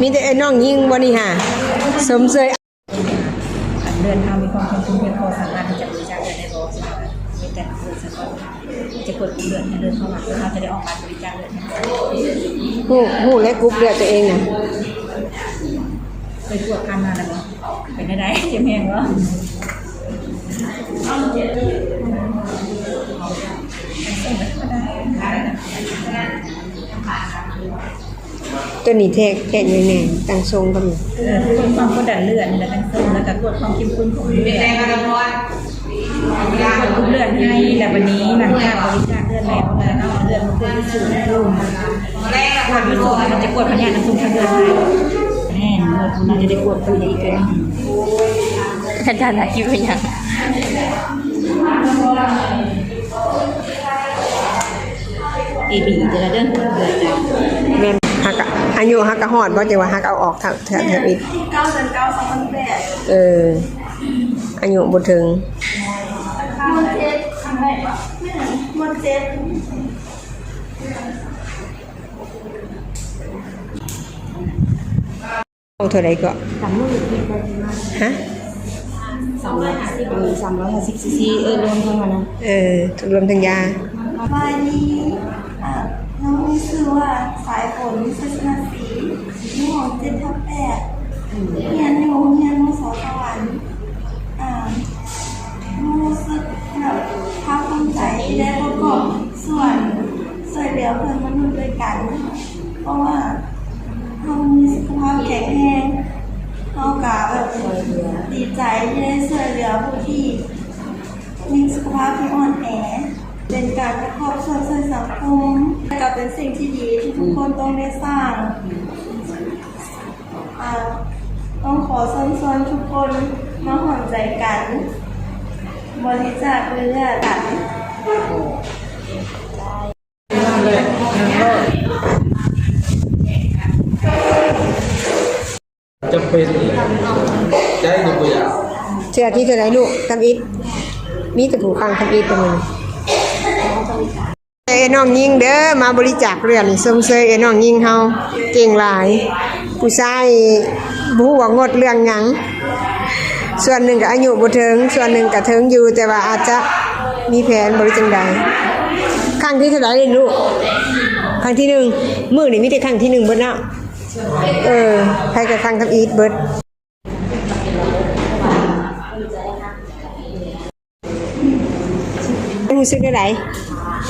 ມີແຕ່ເອື້ອຍນ້ອງຍິງບໍ່ນີ້ຫາ ຊົມເຊີຍ. ຄັນເລືອດເຮົາມີຄວາມເຂັ້ມຂຸ້ນພຽງພໍ ສາມາດທີ່ຈະບໍລິຈາກເລືອດໄດ້ບໍ່? ມີແຕ່ເລືອດຊະກ່ອນ ຈະກວດເລືອດໃຫ້ເລືອດເຂົ້າມາ ເພື່ອເຮົາຈະໄດ້ອອກມາບໍລິຈາກເລືອດໃຫ້. ຮູ້ ຮູ້ແລ້ວ ກຸ່ມເລືອດຕົວເອງນະ ເຄີຍກວດຜ່ານມາແລ້ວບໍ່? ເປັນແນວໃດ? ເຈັບແຮງບໍ່? ຕົວນີ້ແທກ ແທກໜ້ອຍແໜ່ງ ຕັ້ງຊົງກໍມີ. ເອີ ກວດຄວາມກົດດັນເລືອດນີ້ແຫຼະ ຕັ້ງຊົງ ແລ້ວກໍກວດຄວາມເຂັ້ມຂຸ້ນຂອງເລືອດ ກວດກຸ່ມເລືອດໃຫ້. ແລ້ວບັດນີ້ຫຼັງຈາກບໍລິຈາກເລືອດແລ້ວ ເຮົາເອົາເລືອດມາກວດທີ່ສູດພູມ ກວດຢູ່ສູດ ມັນຈະກວດພະຍາດນຳຊຸມທາງເລືອດໃຫ້. ແມ່ນ ເມື່ອຜູ້ນັ້ນຈະໄດ້ກວດຜູ້ນີ້ອີກເທື່ອໜຶ່ງ. ອາຈານຫາຄິວເຮັດຫຍັງ? ເອບີ ແຕ່ລະເດືອນ ແມ່ນ ຫາກະ ອາຍຸຫາກະຮອດບໍ່ ຈັ່ງວ່າຫາກະເອົາອອກທຳ ທຳ ທຳອິດ. ເກົ້າເດືອນເກົ້າ ສອງພັນແປດ. ເອີ ອາຍຸບໍ່ເຖິງ. ໝົດເຈັດ ໝົດເຈັດ. ເອົາເທົ່າໃດເກາະ? ສາມຮ້ອຍຫ້າສິບ ຮະ? ສາມຮ້ອຍຫ້າສິບ ຫຼື ສາມຮ້ອຍຫ້າສິບຊີຊີ ເອີ ລວມທັງນັ້ນນະ. ເອີ ລວມທັງຢາ. ສະບາຍດີ ເອີ ນ້ອງມີຊື່ວ່າ ສາຍຝົນ ໄຊຊະນະສີ ຢູ່ຫ້ອງເຈັດທັບແປດ ຮຽນຢູ່ໂຮງຮຽນ ມສ ສະຫວັນ. ອ່າ ຮູ້ສຶກແບບພາກພູມໃຈທີ່ໄດ້ປະກອບສ່ວນຊ່ວຍເຫຼືອເພື່ອນມະນຸດດ້ວຍກັນ ເພາະວ່າເຮົາມີສຸຂະພາບແຂງແຮງ ເຮົາກະແບບດີໃຈທີ່ໄດ້ຊ່ວຍເຫຼືອຜູ້ທີ່ມີສຸຂະພາບທີ່ອ່ອນແອ, ເປັນການປະກອບສ່ວນຊ່ວຍສັງຄົມ ແລະ ກະເປັນສິ່ງທີ່ດີທີ່ທຸກຄົນຕ້ອງໄດ້ສ້າງ. ອ່າ ຕ້ອງຂໍເຊີນຊວນທຸກຄົນມາຮ່ວມໃຈກັນບໍລິຈາກເລືອດກັນ. ຈຳເປັນ ໃຈກໍບໍ່ຢາກ. ເທື່ອທີເທົ່າໃດລູກ? ທຳອິດ. ມີແຕ່ຜູ້ຟັງທຳອິດເທົ່ານັ້ນ. ເອີ ນ້ອງຍິງເດີ ມາບໍລິຈາກເລືອດນີ້ ຊົມເຊີຍເອີ ນ້ອງຍິງເຮົາ ເກັ່ງຫຼາຍ. ຜູ້ຊາຍບໍ່ຮູ້ວ່າງົດເລື່ອງຫຍັງ. ສ່ວນໜຶ່ງກໍອາຍຸບໍ່ເຖິງ, ສ່ວນໜຶ່ງກໍເຖິງຢູ່ ແຕ່ວ່າອາດຈະມີແຜນບໍ່ ຫຼື ຈັ່ງໃດ. ຄັ້ງທີເທົ່າໃດລູກ? ຄັ້ງທີໜຶ່ງ. ມື້ນີ້ມີແຕ່ຄັ້ງທີໜຶ່ງເບິດເນາະ. ເອີ ໃຜກໍຄັ້ງທຳອິດເບິດ. ຮູ້ສຶກແນວໃດ?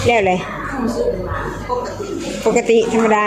ແລ້ວແຫຼະ ປົກກະຕິ ທຳມະດາ.